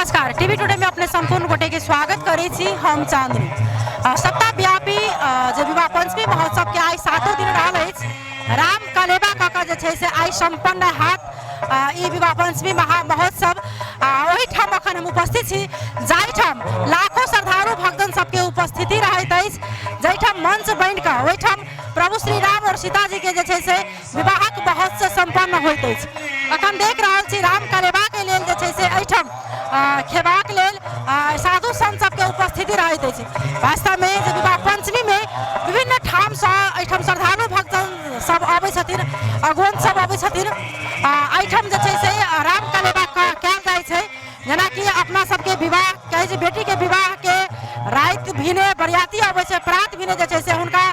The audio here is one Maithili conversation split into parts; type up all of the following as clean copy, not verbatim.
नमस्कार, टीवी टुडे में अपने संपूर्ण गोटे के स्वागत करै छी। हम चांदनी। सप्ताहव्यापी जे विवाह पंचमी महोत्सव के आइ सातो दिन रहल अछि, राम कलेवा कऽ कऽ जे छै से आइ सम्पन्न हैत ई विवाह पंचमी महा महोत्सव। ओहिठाम अखन हम उपस्थित छी जाहिठाम लाखों श्रद्धालु भक्तजन सबके उपस्थिति रहैत अछि, जाहिठाम मंच बनि कऽ ओहिठाम प्रभु श्री राम और सीता जी के जे छै से विवाहक महोत्सव सम्पन्न होइत अछि। अखन देख रहल छी राम कलेवाके लेल जे छै से एहिठाम खेबाक लेल साधु संत सबके उपस्थिति रहैत अछि। वास्तवमे जे विवाह पञ्चमीमे विभिन्न ठामसँ एहिठाम श्रद्धालु भक्तजन सब अबै छथिन, अगुवन सब अबै छथिन। एहिठाम जे छै से राम कलेवा कयल जाइ छै। जेनाकि अपना सबके विवाह कहै छै, बेटीके विवाहके राति भिने बरियाती अबै छै, प्रात भिने जे छै से हुनका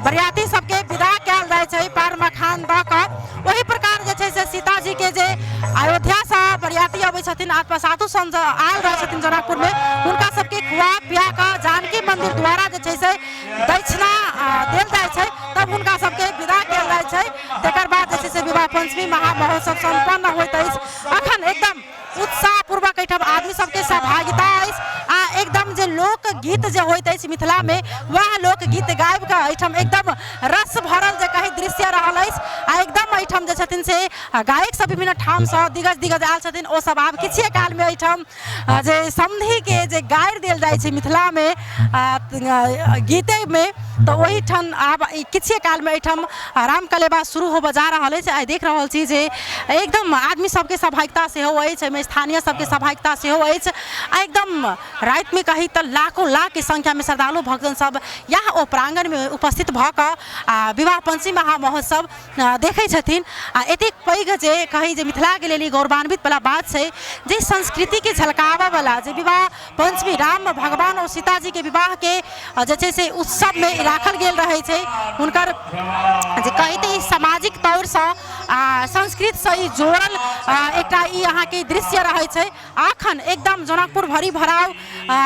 बरियाती सबके विदा कयल जाइ छै पान मखान दऽ कऽ। ओही प्रकार जे छै से सीताजीके जे अयोध्यासँ बरियाती अबै छथिन अथवा साधु संत आयल रहै छथिन जनकपुरमे, हुनका सबके खुआ पिया कऽ जानकी मन्दिर द्वारा जे छै से दक्षिणा देल जाइ छै, तब हुनका सबके विदा कयल जाइ छै। तकर बाद जे छै से विवाह पञ्चमी महामहोत्सव सम्पन्न होइत अछि। अखन एकदम उत्साहपूर्वक एहिठाम आदमी सबके सहभागिता अछि आ एकदम जे लोकगीत जे होइत अछि मिथिलामे, वएह लोकगीत गाबि कऽ एहिठाम एकदम रस भरल जे कही दृश्य रहल अछि। आ एकदम एहिठाम जे छथिन से गायक सब विभिन्न ठामसँ दिग्गज दिग्गज आयल छथिन। ओ सब आब किछुए कालमे एहिठाम जे समधिके जे गारि देल जाइ छै मिथिलामे गीतेमे, तऽ ओहिठाम आब किछुए कालमे एहिठाम राम कलेवा शुरू होबऽ जा रहल अछि। आइ देख रहल छी जे एकदम आदमी सबके सहभागिता सेहो अछि एहिमे, स्थानीय सबके सहभागिता सेहो अछि। आ एकदम रातिमे कही तऽ लाखों लाखके संख्यामे श्रद्धालु भक्तजन सब इएह ओ प्राङ्गणमे उपस्थित भऽ कऽ आ विवाह पञ्चमी महामहोत्सव देखै छथिन। आ एतेक पैघ जे कही जे मिथिलाके लेल ई गौरवान्वित वला बात छै जे संस्कृतिके झलकाबऽवला जे विवाह पञ्चमी राम भगवान आओर सीताजीके विवाहके जे छै से उत्सवमे राखल गेल रहै छै, हुनकर जे कही तऽ ई सामाजिक तौरसँ आ संस्कृतसँ ई जोड़ल एकटा ई अहाँके दृश्य रहै छै। अखन एकदम जनकपुर भरि भराव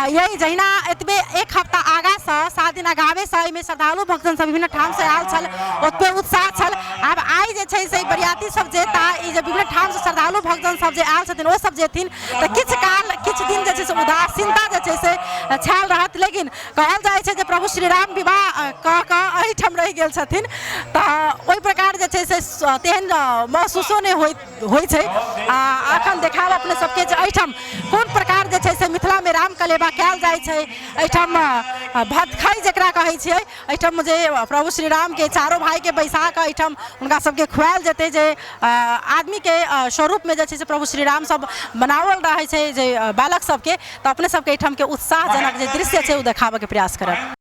यही जहिना एतबे एक हफ्ता आगाँसँ 7 दिन आगावेसँ एहिमे श्रद्धालु भक्तजन सब विभिन्न ठामसँ आयल छल, ओतबे उत्साह छल। आब आइ जे छै से बरियाती सब जेता, ई जे विभिन्न ठामसँ श्रद्धालु भक्तजन सब जे आयल छथिन ओ सब जेथिन तऽ किछु काल किछु दिन जे छै से उदासीनता जे छै से छायल रहत। लेकिन कहल जाइ छै जे प्रभु श्री राम विवाह कऽ कऽ एहिठाम रहि गेल छथिन, तऽ ओहि प्रकार जे छै से तेहन महसूसो नहि होइत होइ छै। आ अखन देखायब अपने सबके जे एहिठाम कोन प्रकार जे छै से मिथिलामे राम कलेवा कयल जाइ छै। एहिठाम भतखइ जकरा कहै छियै, एहिठाम जे प्रभु श्री रामके चारो भाइके बैसा कऽ एहिठाम हुनका सबके खुआयल जेतै, जे आदमीके स्वरूपमे जे छै से प्रभु श्री राम सब बनाओल रहै छै जे बालक सबके। तऽ अपने सबके एहिठामके उत्साहजनक जे दृश्य छै ओ देखाबऽके प्रयास करब।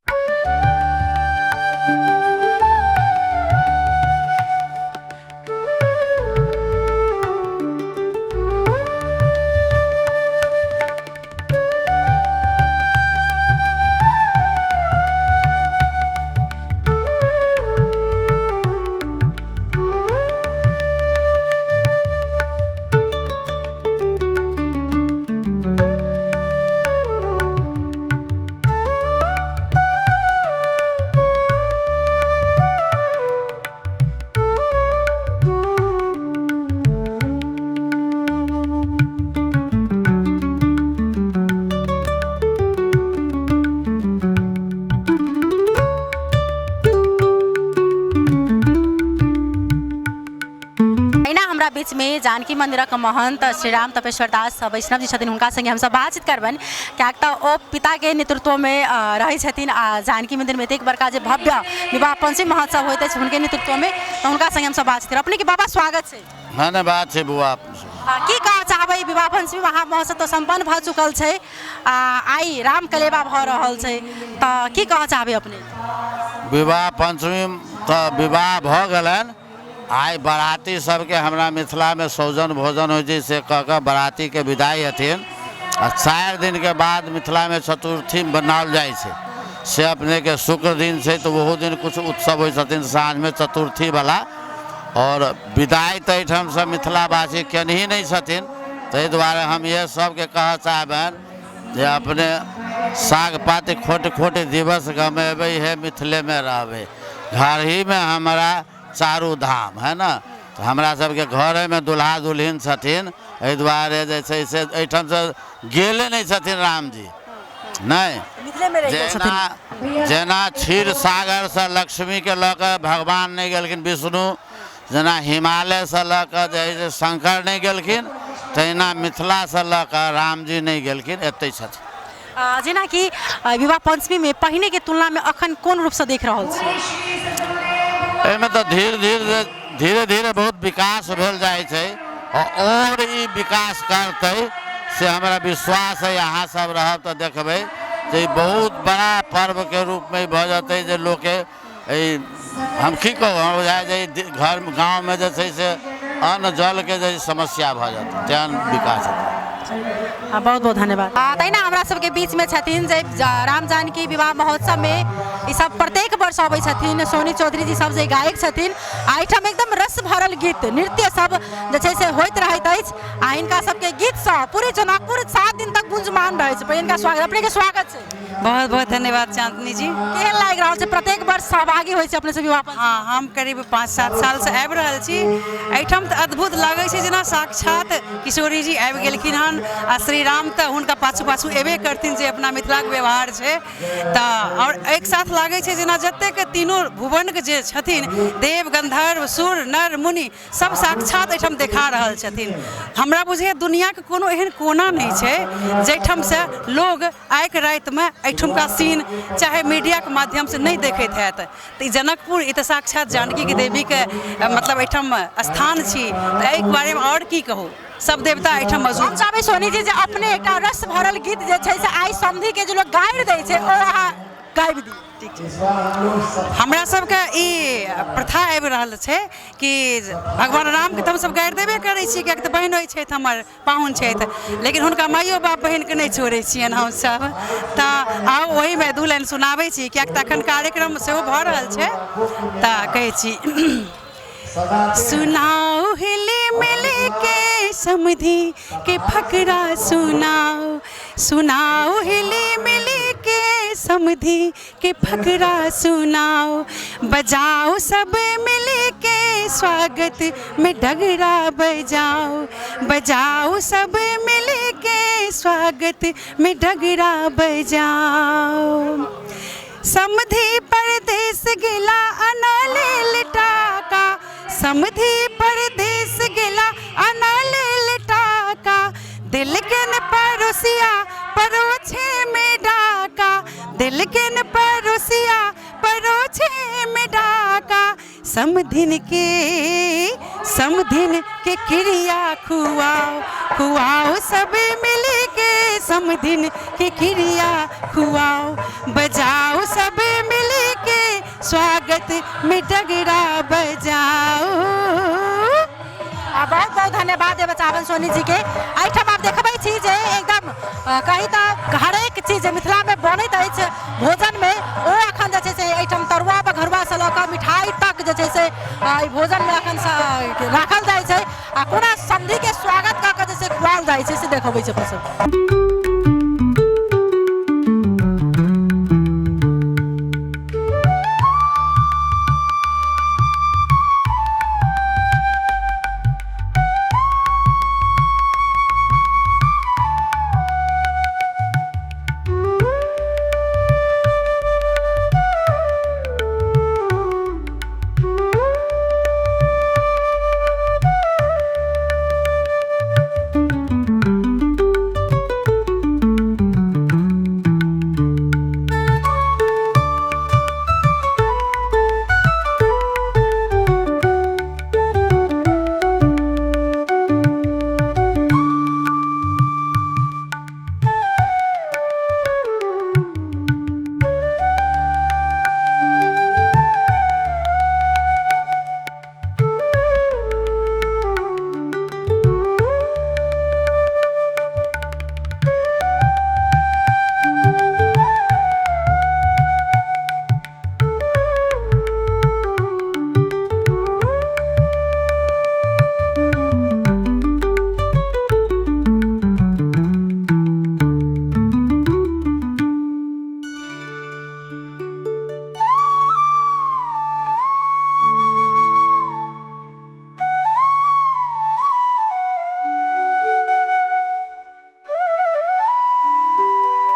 अहिना हमरा बीचमे जानकी मन्दिरक महन्त श्री राम तपेश्वर दास वैष्णव जी छथिन, हुनका सङ्गे हमसब बातचीत करबनि, किएक तऽ ओ पिताके नेतृत्वमे रहै छथिन आ जानकी मन्दिरमे एतेक बड़का जे भव्य विवाह पञ्चमी महोत्सव होइत अछि हुनके नेतृत्वमे, तऽ हुनका सङ्गे हमसब बातचीत करब। अपनेके बाबा स्वागत छै। धन्यवाद छै बौआ। की कहऽ चाहबै, विवाह पञ्चमी महामहोत्सव तऽ सम्पन्न भऽ चुकल छै आ आइ राम कलेवा भऽ रहल छै, तऽ की कहऽ चाहबै अपने? विवाह पञ्चमी तऽ विवाह भऽ गेलनि, आइ बराती सबके हमरा मिथिलामे सौजन भोजन होइ छै से कऽ कऽ बरातीके विदाइ हेथिन आ 4 दिनके बाद मिथिलामे चतुर्थी मनाओल जाइ छै, से अपनेके शुक्र दिन छै तऽ ओहो दिन किछु उत्सव होइ छथिन साँझमे चतुर्थीवला। आओर विदाइ तऽ एहिठामसँ मिथिलावासी केनही नहि छथिन, ताहि दुआरे हम इएह सबके कहऽ चाहबनि जे अपने साग पात खोटि खोटि दिवस गमेबै हे मिथिलेमे रहबै, घरहीमे हमरा चारू धाम है ने। तऽ हमरा सबके घरेमे दुल्हा दुल्हिन छथिन। एहि दुआरे जे छै से एहिठामसँ गेले नहि छथिन रामजी, नहि मिथिलेमे रहि गेल जेना छथिन। जेना क्षीर सागरसँ लक्ष्मीके लऽ कऽ भगवान नहि गेलखिन विष्णु, जेना हिमालयसँ लऽ कऽ जे हइ से शंकर नहि गेलखिन, तहिना मिथिलासँ लऽ कऽ रामजी नहि गेलखिन, एतहि छथिन। जेनाकि विवाह पंचमीमे पहिनेके तुलनामे अखन कोन रूपसँ देख रहल छी? एहिमे तऽ धीरे धीरे धीरे धीरे बहुत विकास भेल जाइ छै आओर ई विकास करतै से हमरा विश्वास है। अहाँ सब रहब तऽ देखबै जे ई बहुत बड़ा पर्वके रूपमे भऽ जेतै जे लोकके ई हम की कहू, हमरा बुझाइ जे ई घर गाँवमे जे छै से अन्न जलके जे समस्या भऽ जेतै तेहन विकास हेतै। बहुत बहुत धन्यवाद। तहिना हमरा सबके बीचमे छथिन जे राम जानकी विवाह महोत्सवमे ई सब प्रत्येक वर्ष अबै छथिन, सोनी चौधरी जी सब जे गायक छथिन आ एहिठाम एकदम रस भरल गीत नृत्य सब जे छै से होइत रहैत अछि आ हिनका सबके गीतसँ पूरे जनकपुर 7 दिन तक गुंजमान रहै छै। पहिने हिनका स्वागत, अपनेके स्वागत छै। बहुत बहुत धन्यवाद चांदनी जी। केहन लागि रहल छै प्रत्येक वर्ष सहभागी होइ छै अपने सब विवाह पंचमी? हाँ, हम करीब 5-7 साल से आबि रहल छी एहिठाम, तऽ अद्भुत लागै छै जेना साक्षात किशोरी जी आबि गेलखिन हन आ श्री राम तऽ हुनका पाछू पाछू एबे करथिन जे अपना मिथिलाके व्यवहार छै। तऽ आओर एक साथ लागै छै जेना जतेक तीनू भुवनके जे छथिन देव गंधर्व सुर नर मुनि सब साक्षात एहिठाम देखा रहल छथिन। हमरा बुझैए दुनिआँके कोनो एहन कोना नहि छै जाहिठामसँ लोग आइके रातिमे एहिठुमका सीन चाहे मीडियाके माध्यमसँ नहि देखैत हैत। तऽ ई जनकपुर ई तऽ साक्षात जानकीके देवीके मतलब एहिठाम स्थान छी, तऽ एहिके बारेमे आओर की कहू, सब देवता एहिठाम मौजूद। हम चाहबै सोनी जी जे अपने एकटा रस भरल गीत जे छै से आइ समधिके जे लोक गारि दै छै ओ अहाँ गाबि दियौ। ठीक छै। हमरा सबके ई प्रथा आबि रहल छै कि भगवान रामके तऽ हमसब गारि देबे करै छी किएक तऽ बहिन होइ छथि हमर पाहुन छथि, लेकिन हुनका माइयो बाप बहिनके नहि छोड़ै छियनि हमसब। तऽ आउ ओहिमे 2 लाइन सुनाबै छी किएक तऽ एखन कार्यक्रम सेहो भऽ रहल छै, तऽ कहै छी। सुनाओ हिली मिली के समधि के फकरा सुनाओ, सुनाओ हिली मिली के समधि के फकरा सुनाओ, बजाओ सब मिली के स्वागत में डगरा बजाओ, बजाओ सब मिली के स्वागत में डगरा बजाओ। समधि परदेश गेला अना लेल टाका, समधि परदेश गेला अना लेल टाका, दिल के न पड़ोसिया पड़ोछे में डाका, दिल के न पड़ोसिया पड़ोछे में डाका, समधिन के समधिन के क्रिया खुआओ, खुआओ सब मिल के समधिन के क्रिया खुआओ, बजाओ सब मिल के स्वागत में डगरा बजाओ। बहुत बहुत धन्यवाद देबऽ चाहबनि सोनी जी के। एहिठाम आब देखबै छी जे एकदम कही तऽ हरेक चीज जे मिथिलामे बनैत अछि भोजनमे ओ एखन जे छै से एहिठाम तरुआ बघरुआसँ लऽ कऽ मिठाइ तक जे छै से एहि भोजनमे एखन राखल जाइ छै आ कोना समधिके स्वागत कऽ कऽ जे छै खुआओल जाइ छै से देखबै छै अपने सब।